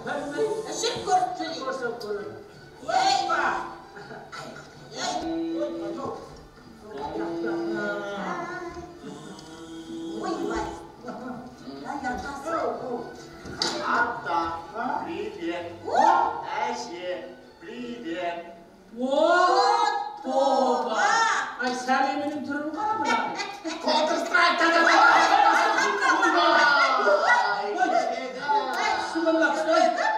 Жүр көріп келейік. Көрсек көрейік. Ей! Опа! Ай, Құдай-ай. Ойбай. Ай, атасы. Ата, привет. О! Әже, привет. О, тоба! Ай, сәлемінің түрін қара мына. Counter Strike.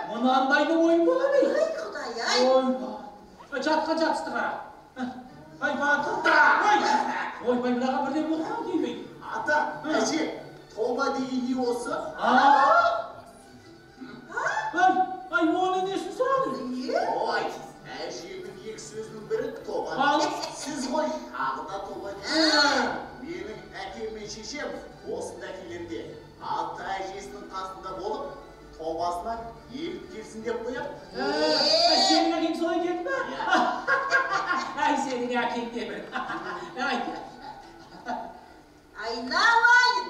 Мынандайды ойын бола ма? Ай, Құдай-ай. Ойбай. Жатқан жатысты қара. Ай, батыр. Ой, ойбай, мынаға бірдеңе болып қалды деймін. Ата, әже, тоба деген не осы? Ай, ай, оның несін сұрадың? Не? Ой, әжемнің екі сөзінің бірі тоба. Ал. Сіз ғой, тағы да тоба. Менің әкем мен шешем осында келгенде ата әжесінің қасында болып, тобасына еліп келсін деп қояды. Сенің әкең солай деді ме? Әй, сенің әкең де бір. Ай. Айналайын.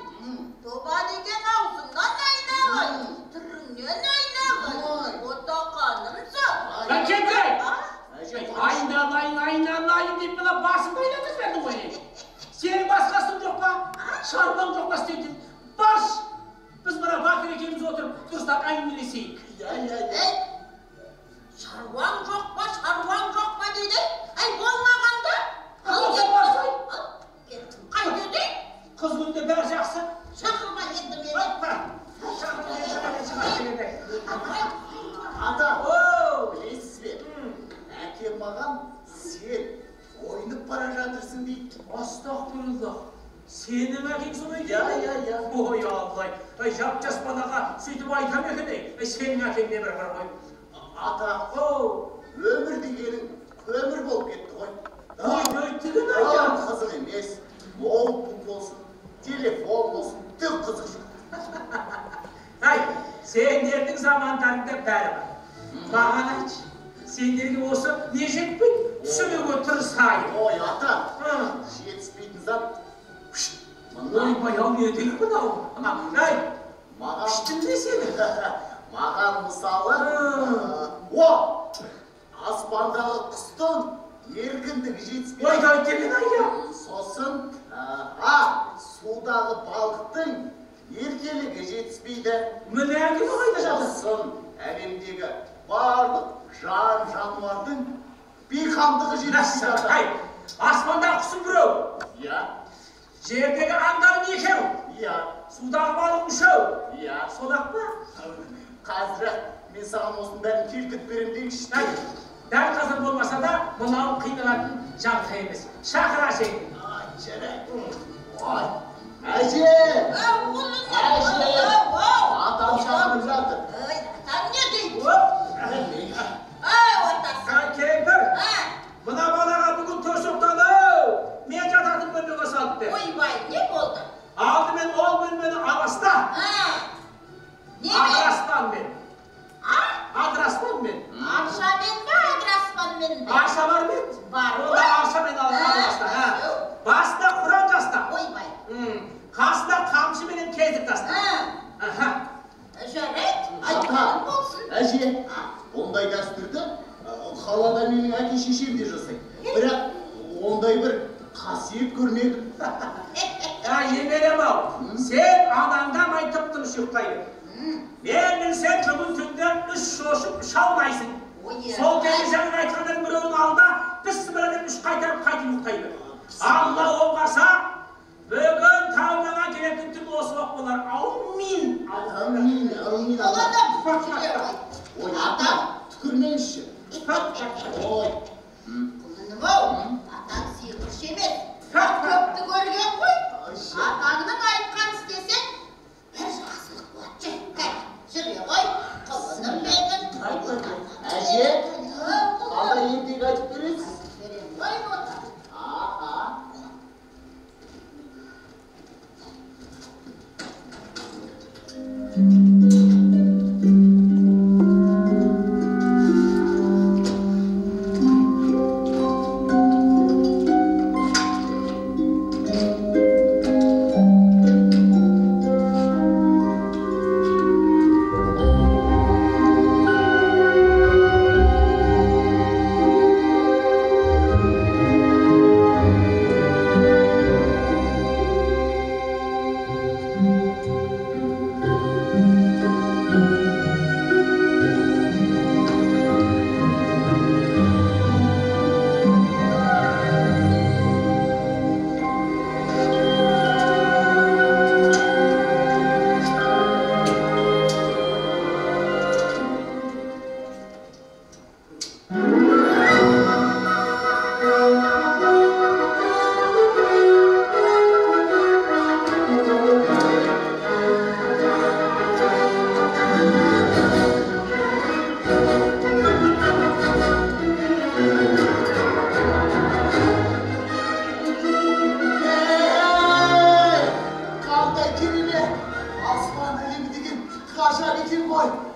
Тоба деген аузыңнан айналайын. Түріңнен айналайын. Отақанымсың. Lan кемпір! А? Әже, Айналайын, айналайын деп мына басымды айландырып жібердің ғой. Сенің басқа ісің жоқ па? Шаруаң жоқ па істейтін? Барш! Біз мына Батыр екеуміз отырып дұрыстап әңгімелесейік. Иә, иә, иә. Ей, шаруаң жоқ па, шаруаң жоқ па дейді. Ай, болмағанда. Ал Болса кеттім. барсай. Ал кеттім. Қайтеді? Қыз күнде бәрі жақсы. Шақырма енді мені. Опа! Шақырма. Ата, Оу! білесіз бе? Әкем маған сен ойнып бара жатырсың дейді. Астағфируллах. Сенің әкең солай Иә, дейді ме? иә, иә. Ой, Аллай. Ай, жап-жас балаға сөйтіп айта ма екен, ей? Ай, сенің әкең не бір бар ғой. Ата, Оу! өмір дегенің көмір болып кетті ғой. Ой, өйтігін Ай, айтамын. қызық емес. Ноутбук болсын, телефон болсын, түк қызық жоқ. Ай, сендердің замандарыңда бәрі бар. Маған айтшы, сендерге осы не жетпейді? Түсінуге тырысайын. Ой, ата, жетіспейтін зат. Мына Ойбай, ау, не дейді мынау? Ай, маған іштің не сені? Маған мысалы, о, аспандағы құстың еркіндігі жетіспейді. Ой, өйтеген ай, я. Сосын, судағы балықтың еркелігі жетіспейді. Міне әңгіме қайда жатыр? Сосын әлемдегі барлық жан жануардың бейқамдығы жетіспейді. Ата. Ай, аспандағы құсың біреу, Иә, жердегі аңдарың екеу, иә, судағы балығың үшеу. иә. Сол ақ па? Қазір мен саған осының бәрін келтіріп беремін деңізші. Ай, дәл қазір болмаса да мынау қиналатын жағдай емес. Шақыр әжеңді. Ай, жарайды. Ой, әже! Ау, құлыным. Әже! Ау, ау. Атам шақырып жатыр. Ай, атам не дейді? Оп! Ай, атасы. Ай, кемпір, А, мына балаға бүгін төсек ау, мен жататын бөлмеге салып бер. Ойбай, не болды? Алдымен ол бөлмені аласта. А, немен? Адыраспанмен. А? Адыраспанмен. Аршамен ба, адыраспанмен бе? Арша бар ма еді? Бар Онда ғой. аршамен аласта. А, Басына құран таста. Ойбай. Қасына қамшыменен кезіп таста. А, Аха. жарайды, Ата, айтқаның болсын. Әже, ондай дәстүрді қалада менің әке шешем де жасайды. Бірақ ондай бір қасиет көрмедім. Ай, немерем ау, сен алаңдамай тып-тыныш ұйықтай бер. Мен білсем, бүгін түнде үш шошып үш алмайсың. Ой, Сол кезде жаңағы айтқандардың біреуінің алдында бісміллә деп үш қайтарып қайтып ұйықтай бер. Алла оңғарса, бүгін тәубаңа келетін түн осы уақ болар. Аумин. Әумин, әумин, ата. Құлыным, жүре ғой. Ой, ата, түкірмеңізші. Ой, Құлыным ау, атаң сиқыршы емес. Көпті көрген ғой. Атаңның айтқан істесең, бір жақсылық болады. Жүр, кәне, жүре ғой. Құлыным менің. Әже, қандай ертегі айтып бересіз? Берем ғой, бота. Аха.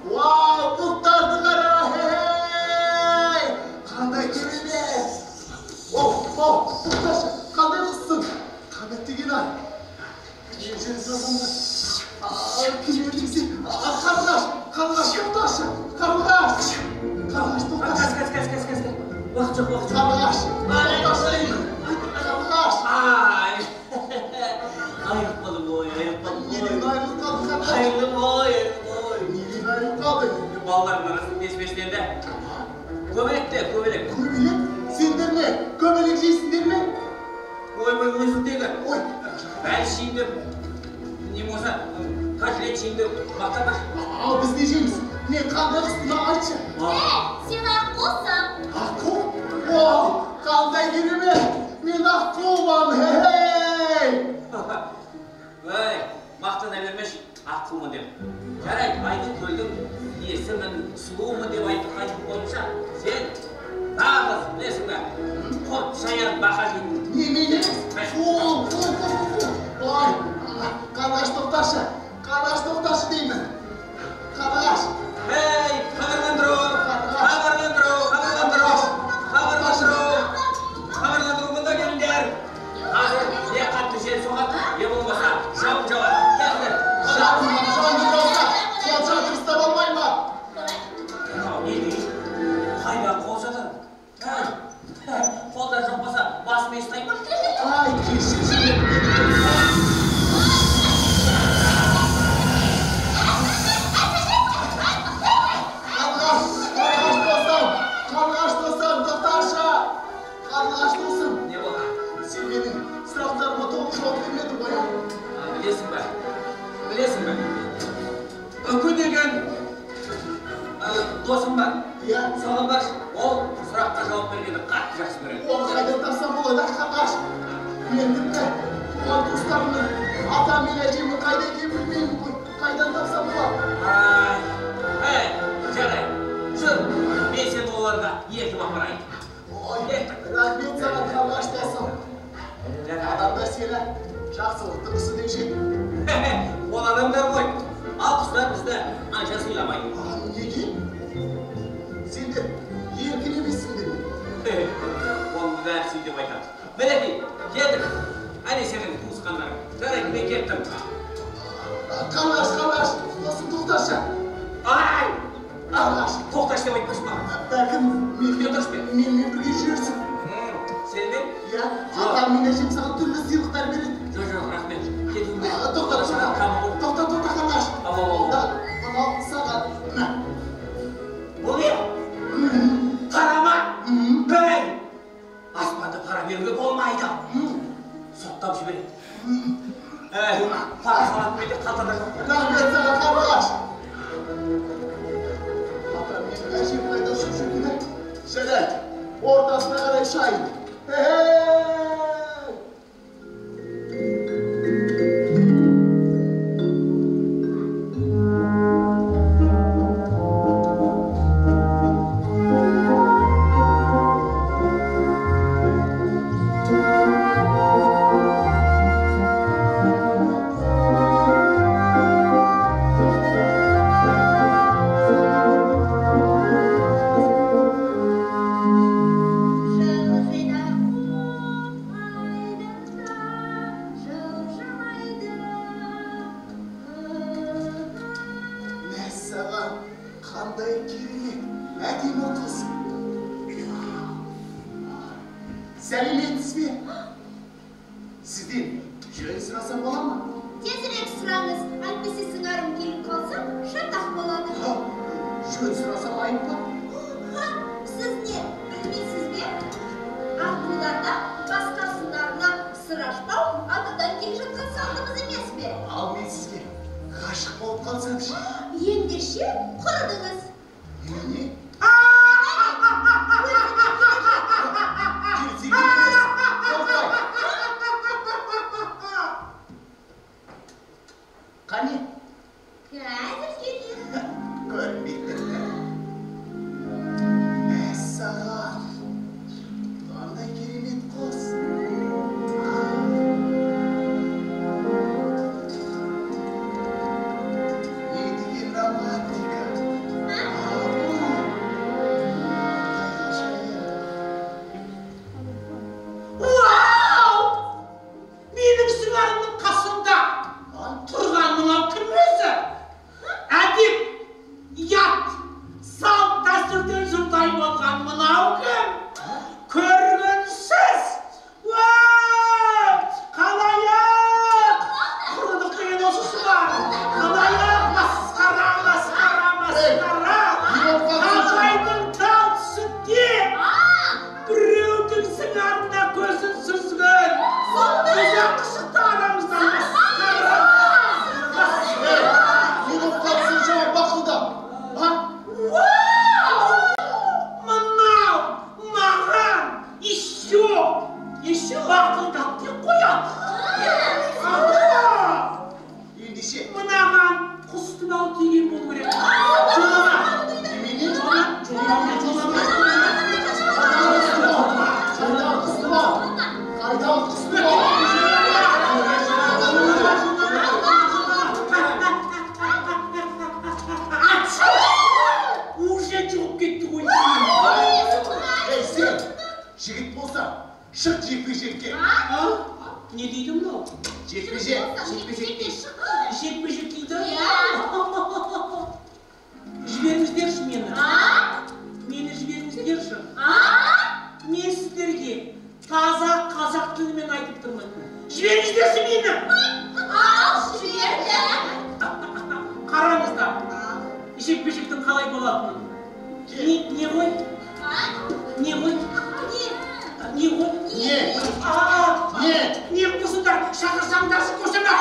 Вау, бұлттарды қара, хей! Қандай керемет! Оу, оу, тоқташы, қандай құссың? Қанат деген ай. Мен сені сұрасам да, кім ертеңсе, қарлығаш, қарлығаш, тоқташы, қарлығаш, қарлығаш, тоқташы. Кәс, кәс, кәс, кәс, кәс. Уақыт жоқ, уақыт жоқ. Қарлығаш, тоқташы деймін. Қарлығаш. Ай, айырылып қалдым ғой, айырылып қалдым ғой. Неден айырылып қалдың, қарлығаш? Айырылдым ғой, айырылдым ғой. Неден айырылып қалдың? Балалардың арасында несібесінен де. Көбелек те, көбелек. Көбелек? Сендер ме? Көбелек жейсіңдер ме? Ой, ой, өзіңдегі. Ой. Бәліш жеймін деп, не болмаса, котлет жеймін деп мақтанбашы. Ал біз не жейміз? Мен қандай құспын, айтшы. Сен аққусың. Аққу? Вау, қандай керемет! Мен аққумын, хей! Ой, мақтана бермеші, аққумын деп. Жарайды, айдын көлдің иесімін, сұлуымын деп айтып қайтып қойынша, сен нағыз, білесің бе, құрт, шаян, бақа жейтін. Не, мен емес. Фу, фу, фу, фу. Ой, қарлығаш, тоқташы. Қарлығаш, тоқташы деймін. Қарлығаш. Ей, хабарландыру, хабарландыру, хабарландыру, хабарландыру, хабарландыру, мұнда келіңдер. Қазір не қатты жел соғады, не болмаса жауын жауады. Келіңдер. Жауын, жауын жауса, қолшатыр ұстап алмай ма? Мынау не дейді? Қайда қолшатыр? Әй, қолда жоқ болса, басымен ұстай ма? Ай, кешірші. Қарлығаш, қарлығаш досым, қарлығаш досым, тоқташы. Қарлығаш досым. Не болды? Сен менің сұрақтарыма толық жауап бермедің ғой, а? Білесің бе? Білесің бе? Үкі деген досым бар. Иә. Соған баршы, ол сұраққа жауап бергенді қатты жақсы көреді. Оны қайдан тапсам болады, қарлығаш? Мен тіпті туған туыстарымның, атам мен әжемнің қайда екенін білмеймін ғой. Қайдан тапсам болады? Ай, жарайды. Жүр, мен сені оларға ертіп апарайын. Ой, рахмет саған, қарлығаш досым. Адамдар сені жақсылықтың құсы деуші еді. Ол адамдар ғой. Ал құстар бізді анша сыйламайды. Неге? Сендер еркін емессіңдер ме? Оның бәрі сөйтіп айтады. Мінекей, келдік. Әне сенің туысқандарың. Жарайды, мен кеттім. Қарлығаш, қарлығаш, досым, тоқташы. Ай! Қарлығаш. Тоқташы деп айтпашы маған. Бәлкім, менімен бірге жүрерсің. Сенімен? Иә, атам мен әжем саған түрлі сыйлықтар береді. Жоқ, жоқ, рахмет. Кетуім керек. Тоқта, тоқта, тоқта, қарлығаш. Ал, ал, ал. Мынау саған. Мә. Бұл не? Пара ма? Бәй! Аспанда пара беруге болмайды. Соттап жібереді. Пара салатын менде қалтада жоқ. Рахмет саған, қарлығаш. Атам мен әжем қайда ұшып жүргені? Жарайды, ортасына қарай ұшайын. Хей! Қандай керемет, әдемі қыз. Сәлеметсіз бе? Сізден жөн сұрасам бола ма? Тезірек сұраңыз, әйтпесе сыңарым келіп қалса, шатақ болады. Жөн сұрасам айып па? Сіз не, білмейсіз бе? Аққуларда басқа сыңарына сыр ашпау атадан келе жатқан салтымыз емес пе? Ал мен сізге ғашық болып қалсам ше? Ендеше құрыдыңыз. Немене? Келсең емес, тоқтай. Қане? Қазір келеді. Көрінбейді. Мәссаған, қандай керемет қыз. Не деген романтика. болса, шық жекпе-жекке. Не дейді мынау? Жекпе-жек. Жекпе-жекке шық. Жекпе-жек дейді? Жіберіңіздерші мені. Мені жіберіңіздерші. Мен сіздерге таза қазақ тілімен айтып тұрмын. Жіберіңіздерші мені. Ал, жіберді. Қараңыздар. Жекпе-жектің қалай болатынын. Не ғой? Не ғой? Не ғой? Не? Не? Не қосыңдар? Шақырсаңдаршы, көшеме!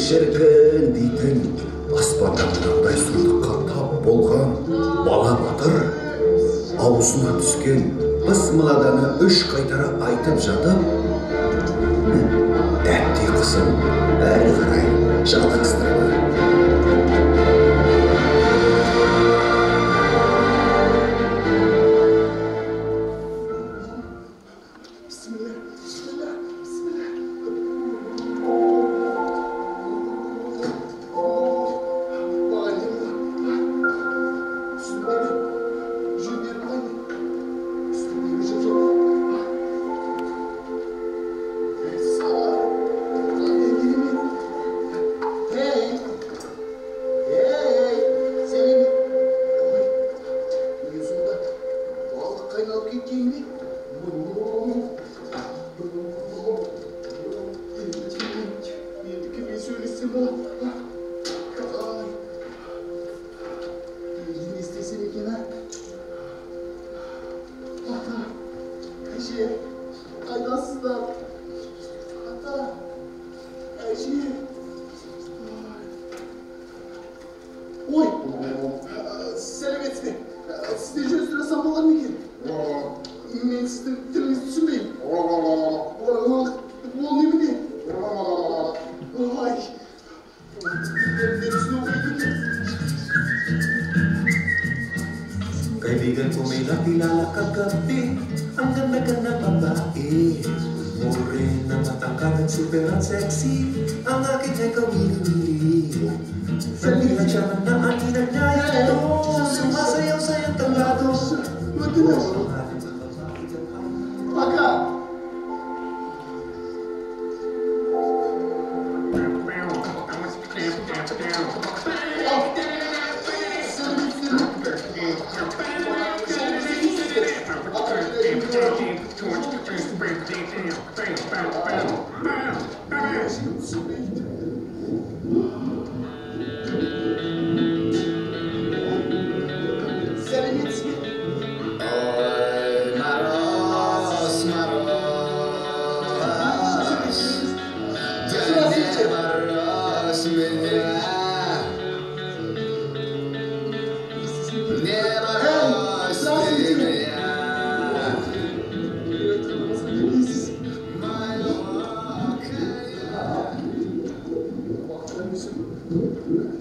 Шіркін дейтін аспанда мынандай сұмдыққа тап болған бала батыр аузына түскен бісмілладаны үш қайтара айтып жатып, тәтті ұйқысын әрі қарай жалғастырды. Әже. Ой, сәлеметсіз бе? Сізден жөн сұрасам болар ма екен? Мен сіздің тіліңізді түсінбеймін. Ол немене? Ай, тілдерін де түсіну қиын екен. Kaibigan ko may nakilala kagabi, ang ganda-ganda babae. Morena, matangkad at super ang sexy, ang akin ay kawili-wili. Nagbilang siya ng naaninag niya ito, sumasayaw sa iyong tablado. Пока! Сәлеметсіз бе? Ой, мороз, мороз, да не морозь меня, не морозь ты меня.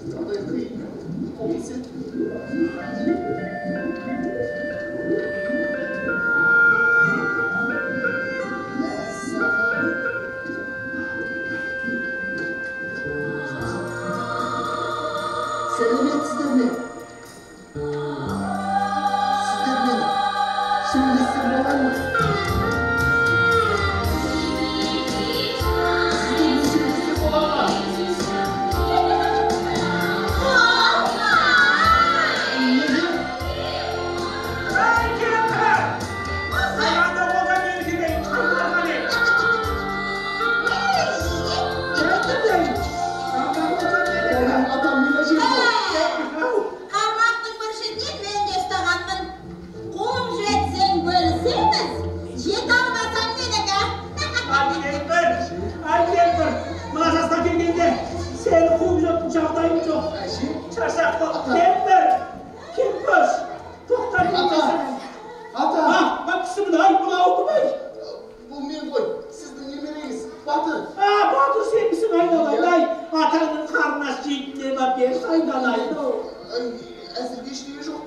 Қандай қиын қол. Сәлеметсіздер ме? Сіздермен сөйлессем болар ма? Сіздермен сөйлессем бола ма? Неге? Ай, кемпір! Маған оға менікіндей қайтарған еді. Оның атам мен әжем ғой. Қармақтың бір шетінен мен де ұстағанмын. Қуып жетсең бөлісеміз, жете алмасаң менікі. Ай, кемпір! Ай, кемпір! Мына жасқа келгенде сені қуып жететін жағдайым жоқ. Әже, Шаршап қалдым. Кемпір! Кемпір! Тоқта ата, деймін. ата, А, кісімін, ай, мынау кім ай? Бұл мен ғой, сіздің немереңіз, Батыр. А, Батыр сенбісің, айналайын, ай, атаңның қарны аш жейтін не бар, берші айналайын, ау. Ай, әзірге ештеңе жоқ.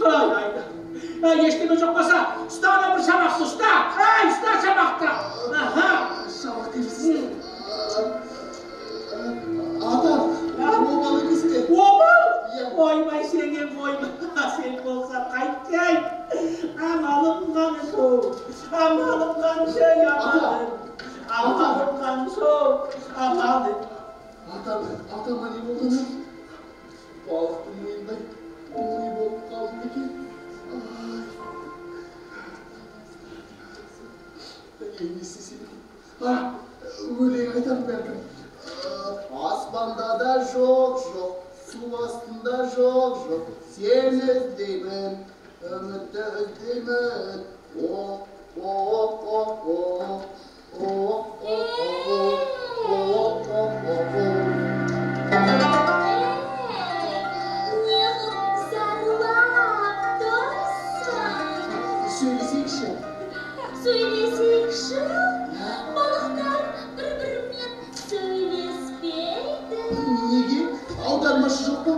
Ай, ай, ай, ештеме жоқ болса, ұста ана бір шабақты, ұста, ай, ұста шабақты. Аха. Шабақ дейсіз. Ата, обал емес пе? Обал? Иә. Ойбай, сенен ойбай, сен болса қайтейін. Амалым қанша, амалым қанша, амалым. Амалым қанша, амалым. Атам, атама не болғаны? Балықтың миындай ми болып қалды ма екен? Ай. Е, не істесем екен? А, өлең айтамын бәлкім. Аспанда да жоқ, жоқ, су астында жоқ, жоқ. Сені іздеймін, үмітті іздеймін. О, о, о, о, о, о, о, о, о, о, о. Неғып зарлап тұрсың? Сөйлесейікші. Сөйлесейікші. Балықтар бір-бірімен сөйлеспейді. Неге? Аудармашы жоқ па?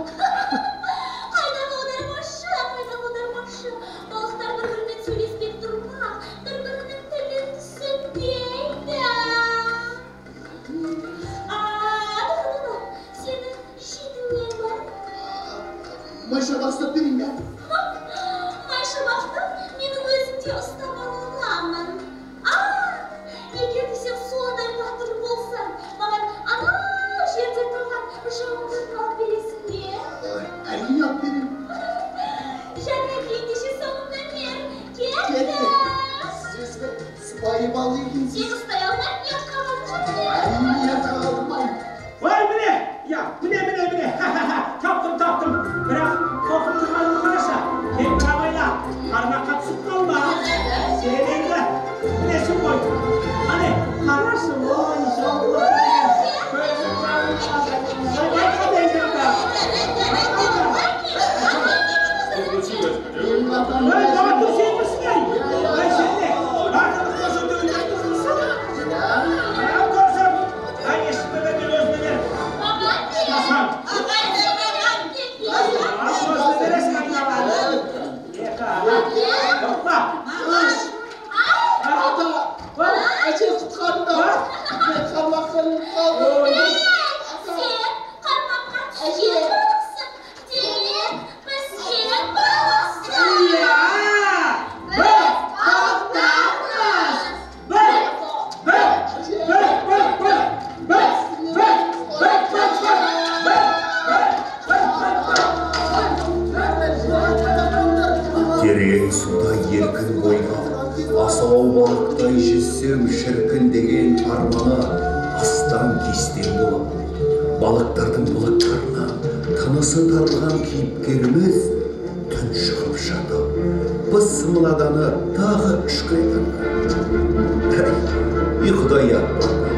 Қайдағы аудармашы, қайдағы аудармашы. Балықтар бір-бірімен сөйлеспек тұрмақ, бір-бірінің тілін түсінбейді. А, тоқта, сенің жейтін нең бар? Майшабақ ұстап берейін бе? Майшабақты менің өзім де ұстап ала аламын. А, егер де сен сондай батыр болсаң, маған анау жерде тұрған жауыңды алып бересің бе? Әрине алып беремін. Жарайды, ендеше соңымнан ер. Кеттік. Кеттік. Сіз өзі сыпайы бала екенсіз. Сен ұстай алмай, ұятқа қалып жүрме. Әрине ұятқа қалдырмаймын. Ой, міне, я, міне, міне, міне, ха-ха-ха, таптым, таптым. Бірақ қорқып тұрғаным Өмірдің шіркін деген арманы астан-кестен болып, балықтардың былықтарынан тынысы тарылған кейіпкеріміз тұншығып жатып, бысмыладаны тағы үш қайтарды. Ұйқыда ұят болды,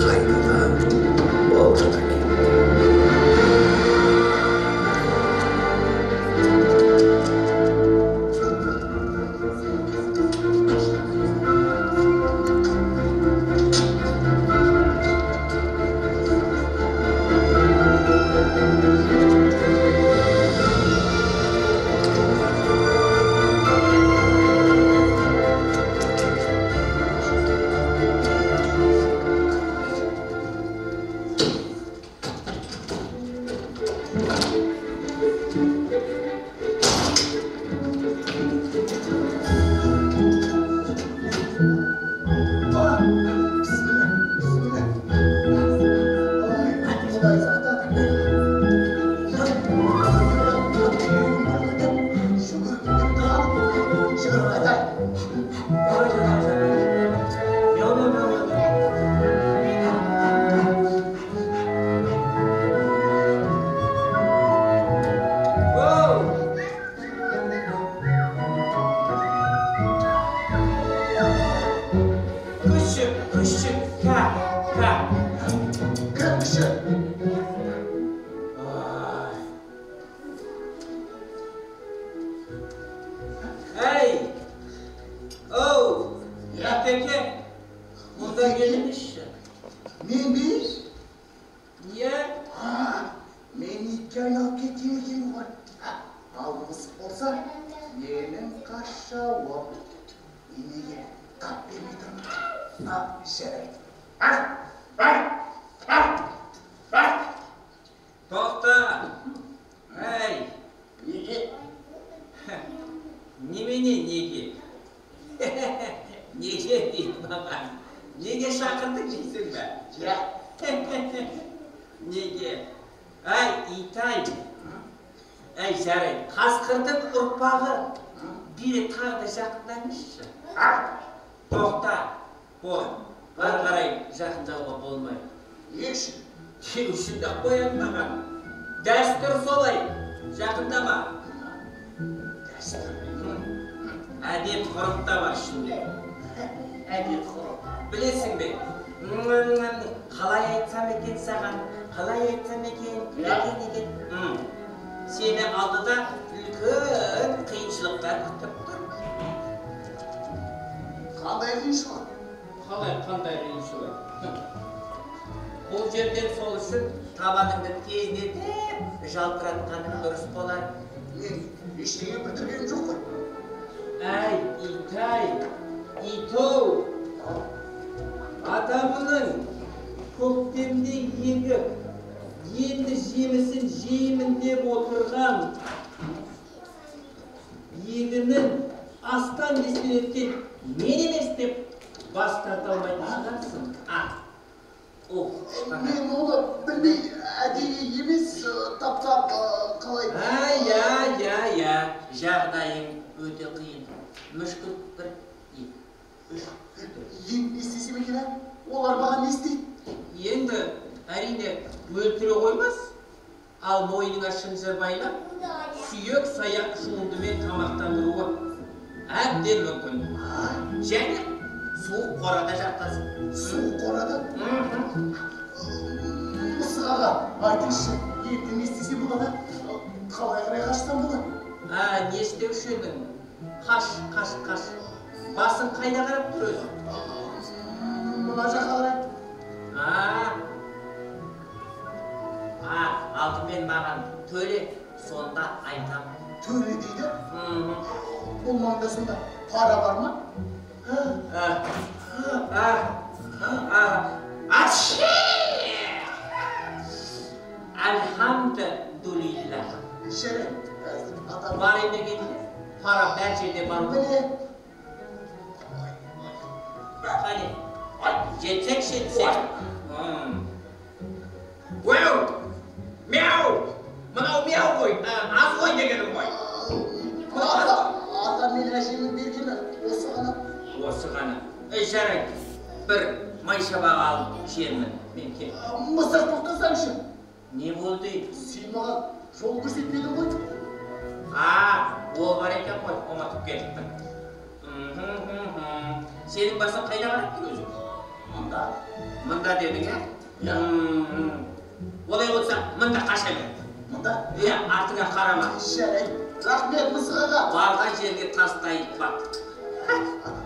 қайтадан болды да кетті. Ата мен әжемнің бергені осы ғана. Осы ғана. Жарайды. Май шабақ алып ішермін. Мен кеттім. Мысық, тоқтасаңшы. Не болды? Сен маған жол көрсетпедің ғой. А, ол бар екен ғой, ұмытып кетіппін. Сенің басың қайда қарап тұр өзің? Мында. Мында дедің, ә? Иә. Олай болса, мында қаша бер. Мында? Иә, артыңа қарама. Жарайды. Рахмет, мысық аға. Барған жерге тастай бат.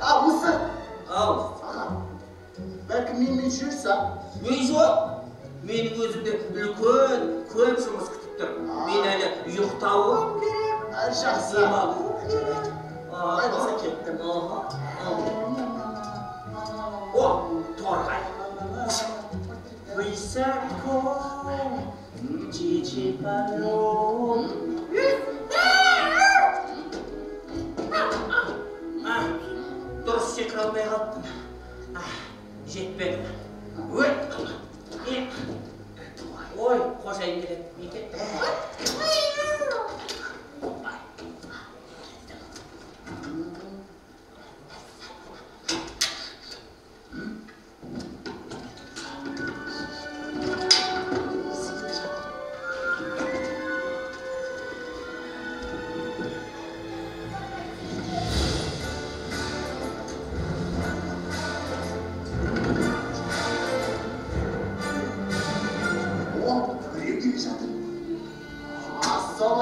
А, мысық. Ау. Аға, бәлкім менімен жүрсің, а? Ей, жоқ. Менің өзімде үлкен, көп жұмыс күтіп тұр. Мен әлі ұйықтауым керек. Жақсы. Демалуым керек. Олай болса кеттім. О, торғай. Высоко, птичий полет. Дұрыс секіре алмай қалыппын. Жетпедім. Ой, қожайын келеді. Мен кеттім.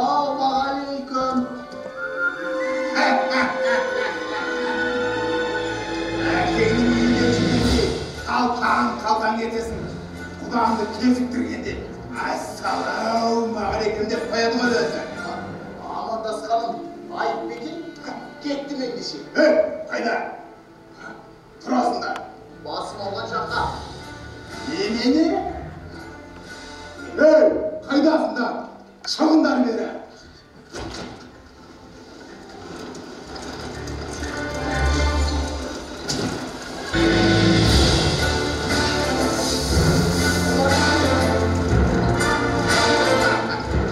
Ассалаумағалейкум. Әкеңнің үйіне жүргенде қалтаң-қалтаң етесің. Құдаңды кезіктіргенде ассалаумағалейкум деп қояды ғой өзі. Амандасқаным айып па екен? Кеттім ендеше. Ей, қайда? Тұрасың да. Басым ауған жаққа. Немене? Ей, қайдасыңдар? Шығыңдар бері.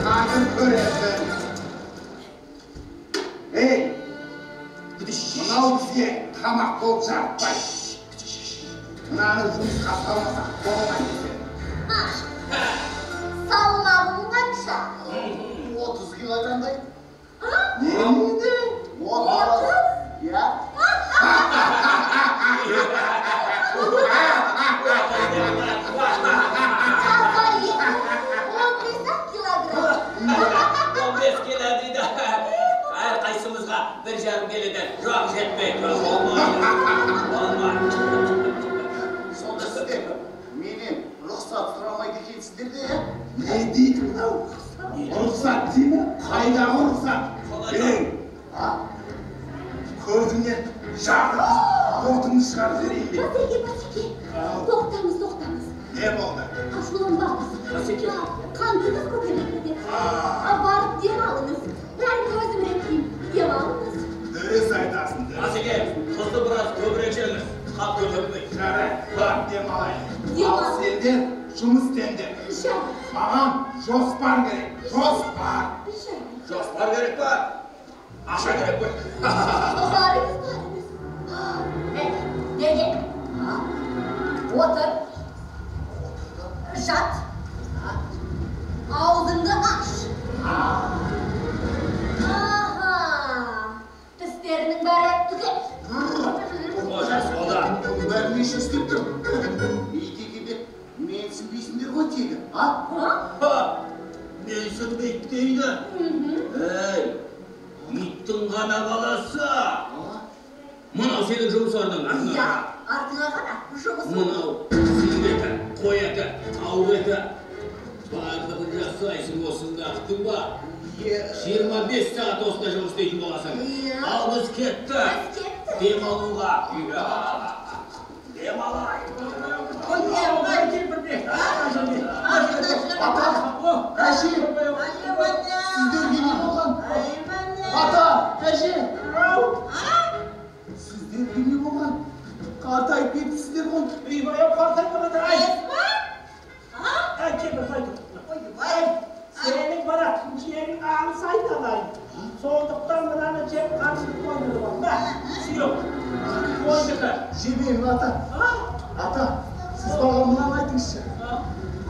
Қазір көресің. Ей, мынау бізге тамақ болып жарытпайды. Мынаны жұмысқа салмасақ болмайды екен. Салмағың қанша? 30 килограммдай. Не дейді? 30. Иә. Таза ет 15 килограмм. 15 келі дейді. Әрқайсымызға 1,5 келіден жоқ жетпейді. Болмайды. Болмайды. Сонда сіздер менен рұқсат сұрамайды екенсіздер де, иә? Не дейді мынау? Рұқсат дей ме? Қайдағы рұқсат? Ей, көзіңнен жарылып, отыңды шығарып жіберейін бе? Басеке, басеке, тоқтаңыз, тоқтаңыз. Не болды? Ашуланбаңыз. Басеке. Қантыңыз көтеріліп кетеді. Барып демалыңыз. Бәрін өзім реттеймін. Демалыңыз. Дұрыс айтасың. Басеке, тұзды біраз көбірек жеңіз. Қап көтерілмейді. Жарайды, барып демалайын. Демал. Ал сендер жұмыс істеңдер. Жарайды. Маған жоспар керек. Жоспар. Жарайды. Жоспар керек па? Ақша керек қой. Барыңыз, барыңыз. Ей, неге? Отыр. Жат. Аузыңды аш. Аха. Тістерінің бәрі түгел. Қожасы болды. Бұның бәрін не үшін істеп тұр? Ит екен деп менсінбейсіңдер ғой тегі, а? Ха, менсінбейді дейді. Ей, иттің ғана баласы. Мынау сенің жұмыс орның, артыңа Иә, қара. артыңа қара. Жұмыс орны. Мынау сиыр еті, қой еті, тауық еті. Барлығын жасайсың осында, ұқтың ба? 25 сағат осында жұмыс істейтін боласың. Иә. Ал біз кеттік. Біз кеттік. Демалуға. Демалайық. Ата, әже, сіздерге не болған? Ата, әже, сіздерге не болған? Қартайып кетіпсіздер ғой. Сенің баратын жерің алыс айналайын. Сондықтан мынаны жеп қаншын қойдырып ал. Мә, сүйек. Қойдікі. Жемеймін, ата. А? Ата,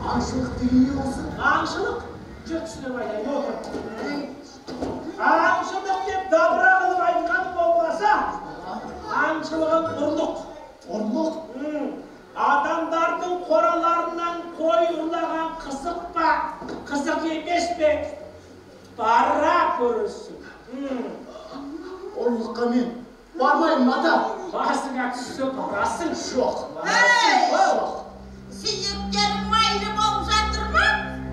Аңшылық деген не осы? Аңшылық? Жүр түсініп айтайын, отыр. Аңшылық деп дабыра қылып айтқаным болмаса, аңшылығың ұрлық. Ұрлық? Адамдардың қораларынан қой ұрлаған қызық па, қызық емес пе? Бара көресің. Ұрлыққа мен бармаймын, ата. Басыңа түссе барасың. Жоқ. Ей! Сүйектерің майлы болып жатыр ма?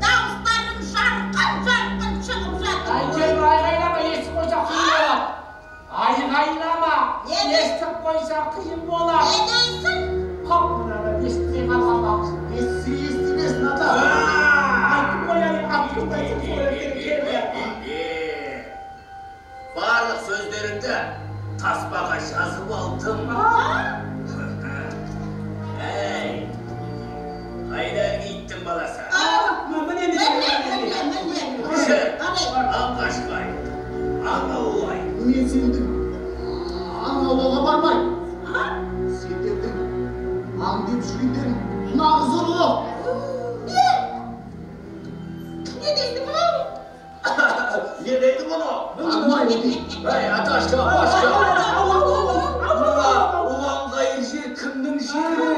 Дауыстарың жарқын-жарқын шығып жатыр. Әйгерім, айғайлама, естіп қойса қиын болады. Айғайлама, естіп қойса қиын болады. Не дейсің? Қап, мынаны естімей қалған ба? Естісе естімесін, ата. Айтып қояйын, айтып қояйын. Барлық сөздеріңді таспаға жазып алдым. Әй, қайда иттің баласы? Міне, міне, міне. Жүр, аңға шығайын, аң аулайын. Мен сендің аң аулауға бармаймын. Сендердің аң деп жүргендерің нағыз ұрлық. Не? Не дейді мынау? Не дейді бұны? Бармаймын дейді. Әй, аташка, башка. Мына ұланғайыр жер кімнің жері?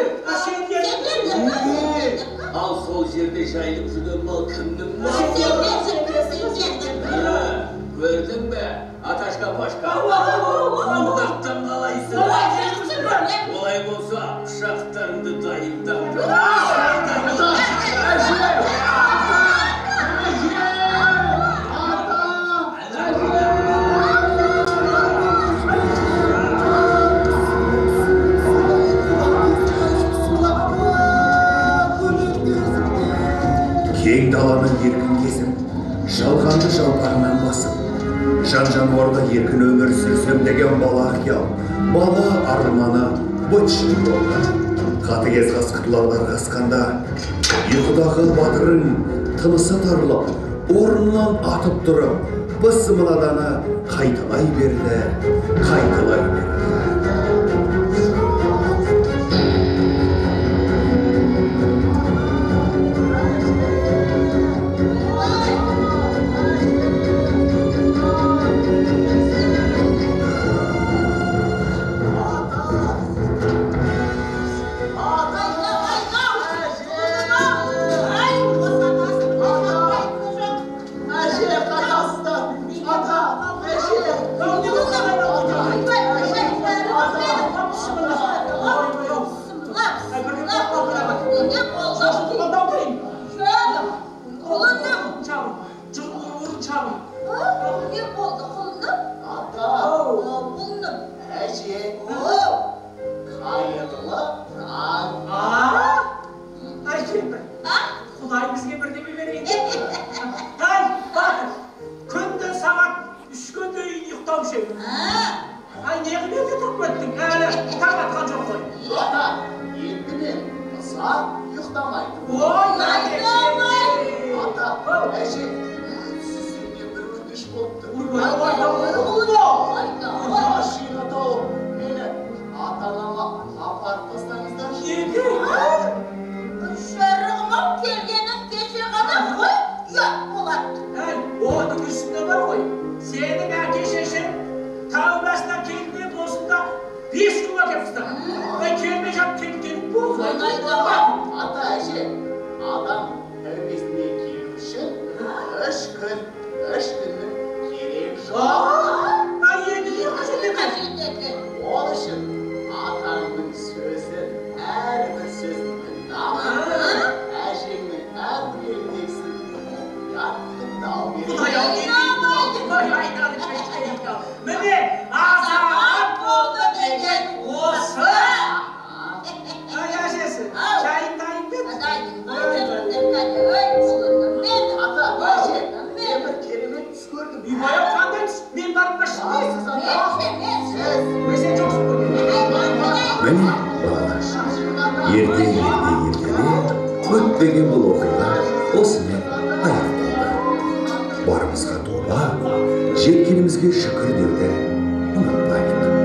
Ал сол жерде жайылып жүрген мал кімнің малы? Көрдің бе, аташка, башка? Ұрлықтан қалайсың? Олай болса, пышақтарыңды дайындап. Кең даланы еркін кезіп, жалғанды жалпағынан басып, жан-жануарда еркін өмір сүрсем деген бала қиял, бала арманы быт-шыт болды. Қатыгез қасқырларды ырғасқанда, ұйқыдағы батырың тынысы тарылып, орнынан атып тұрып, бысмыладаны қайталай берді, қайталай берді. Міне, балалар, ерте ерте ертеде көптеген бұл оқиға осымен аяқталды. Барымызға тоба, жеткенімізге шүкір деуді ұмытпайық.